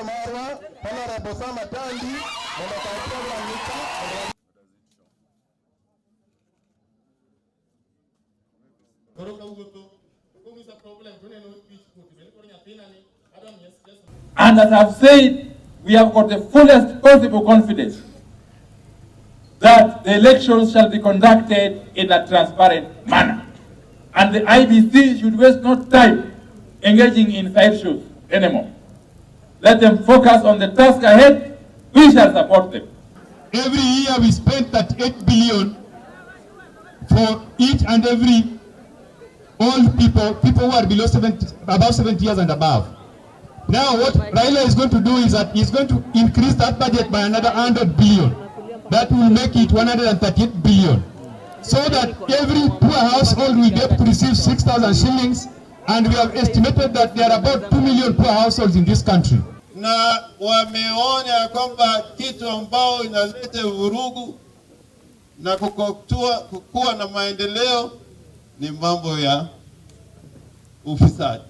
Marwa, Honorable Sam Atandi, mondo okaw program ni ka. Koro kawuotho to konyisa problem to oneno wich kuot bende koro nyathina ni adwa miye stress. And as I've said, we have got the fullest possible confidence that the elections shall be conducted in a transparent manner. And the IEBC should waste no time engaging in sideshows anymore. Let them focus on the task ahead. We shall support them. Every year we spend 38 billion for each and every old people, people who are below 70, above 70 years and above. Now what Raila is going to do is that he's going to increase that budget by another 100 billion. That will make it 138 billion. So that every poor household will get to receive 6,000 shillings, and we have estimated that there are about 2 million poor households in this country. Na wameona kwamba kitu ambao inaleta vurugu na kukotua, kukuwa na maendeleo ni mambo ya ufisadi,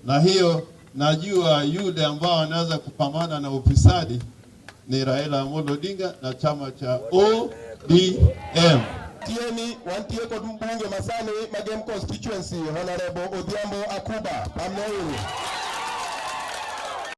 na hiyo najua yule ambao anaweza kupambana na ufisadi ni Raila Amolo Odinga na chama cha ODM. Tieni wantie kod mbunge masani ma Gem constituency, Honorable Odhiambo Akuba. Pamneuru.